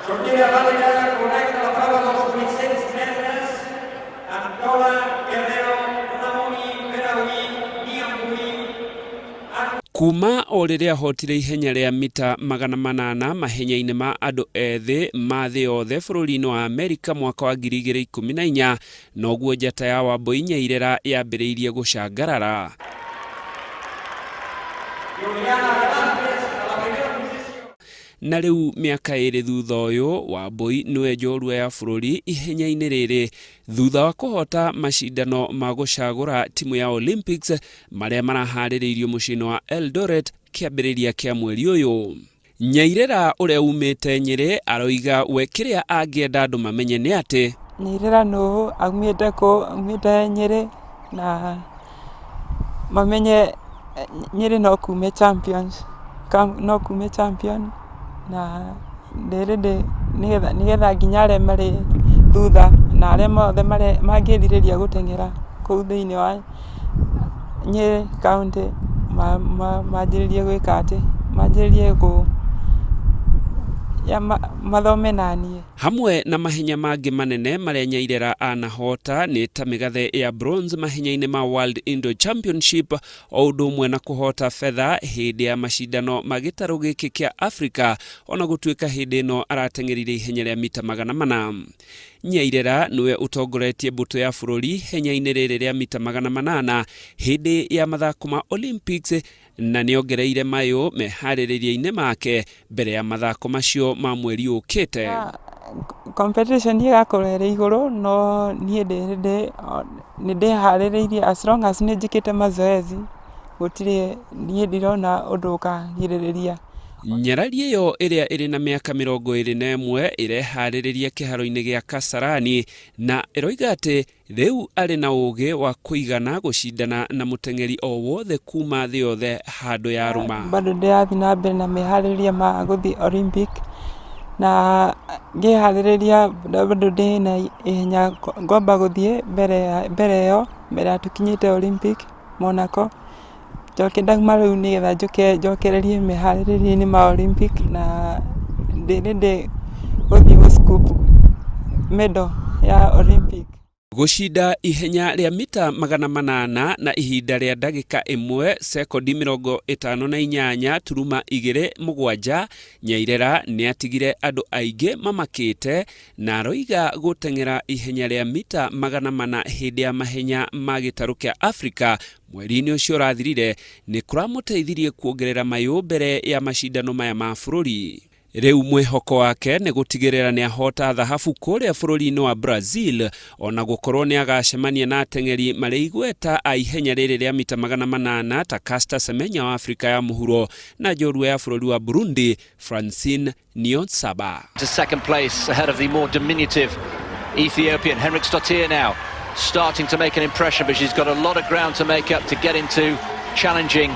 Sortida ràpida correcta la prova dels 800 metres amb Tola, Guerrero, Ramoni, Beraui, Niambui. Kuma o rĩrĩa ahotire ihenya rĩa mita 800 mahenya-inĩ ma andũ ethĩ ma thĩ yothe bũrũri-inĩ wa Amerika mwaka wa 2014, noguo njata ya Wambui Nyairera yambĩrĩirie gũcangarara. Juliana Velázquez a la primera posició. Na rĩu mĩaka 2 thutha ũyũ, Wambui nĩwe njorua ya bũrũri ihenya-inĩ rĩrĩ thutha wa kũhota macindano ma gũcagũra timu ya Olympics marĩa maraharĩrĩirio mũciĩ-inĩ wa Eldoret kĩambĩrĩria kĩa mweri ũyũ. Nyairera ũrĩa umĩte Nyĩrĩ aroiga we kĩrĩa angĩenda andũ mamenye nĩ atĩ Nyairera nũ aumĩte kũ, aumĩte Nyĩrĩ, na mamenye Nyĩrĩ no kume champions, no kume champion, na ndĩrĩ nĩgetha nginya arĩa marĩ thutha na arĩa mothe mangĩrirĩria gũteng'era kũu thĩinĩ wa Nyĩrĩ county manjĩrĩrie gwĩka atĩ, manjĩrĩrie mathome naniĩ. Hamwe na mahenya mangĩ manene marĩa Nyairera anahota nĩ ta mĩgathe ya bronze mahenya-inĩ ma World Indoor Championship, o ũndũ ũmwe na kũhota betha hĩndĩ ya macindano ma gĩtarũ gĩkĩ kĩa Africa, ona gũtuĩka hĩndĩ ĩno arateng'erire ihenya rĩa mita 400. Nyairera nĩwe ũtongoretie mbũtũ ya bũrũri ihenya-inĩ rĩrĩ rĩa mita 800 hĩndĩ ya mathako ma Olympics, na nĩongereire mayũ meharĩrĩria-inĩ make mbere ya mathako macio ma mweri ũkĩte. Competition ĩgakorwo ĩrĩ igũrũ, no niĩ nĩ ndĩharĩrĩirie as long as nĩ njĩkĩte mazoezi, gũtirĩ niĩ ndirona ũndũ ũkangirĩrĩria. Nyarari ĩyo ĩrĩa ĩrĩ na mĩaka 21 ĩreharĩrĩria kĩharo-inĩ gĩa Kasarani na ĩroiga atĩ rĩu arĩ na ũgĩ wa kũigana gũcindana na mũteng'eri o wothe kuma thĩ yothe handũ ya rũma. Bado ndĩrathiĩ na mbere na meharĩrĩria ma gũthiĩ Olympic, na ngĩharĩrĩria bado ndĩna ihenya ngwamba gũthiĩ mbere ĩyo, mbere ya tũkinyĩte Olympic Monaco, njoke ndauma rĩu nĩgetha njũke njokererie meharĩrĩria-inĩ ma Olympic, na ndĩ ready gũthiĩ gũ scoop medal ya Olympic. Gũcinda ihenya rĩa mita 800 na ihinda rĩa ndagĩka 1 sekondi 58.27, Nyairera nĩatigire andũ aingĩ mamakĩte na aroiga gũteng'era ihenya rĩa mita 400 hĩndĩ ya mahenya ma gĩtarũ kĩa Afrika mweri-inĩ ũcio ũrathirire nĩ kũramũteithirie kuongerera mayũ mbere ya macindano maya ma bũrũri. Rĩu mwĩhoko wake nĩ gũtigĩrĩra nĩ ahota thahabu kũrĩa bũrũri-inĩ wa Brazil, ona gũkorwo nĩ agacemania na ateng'eri marĩ igweta a ihenya rĩrĩ rĩa mita 800 ta Caster Semenya wa Afrika ya mũhuro na njorua ya bũrũri wa Burundi Francine Niyonsaba. To second place ahead of the more diminutive Ethiopian Henriksdottir now starting to make an impression, but she's got a lot of ground to make up to get into challenging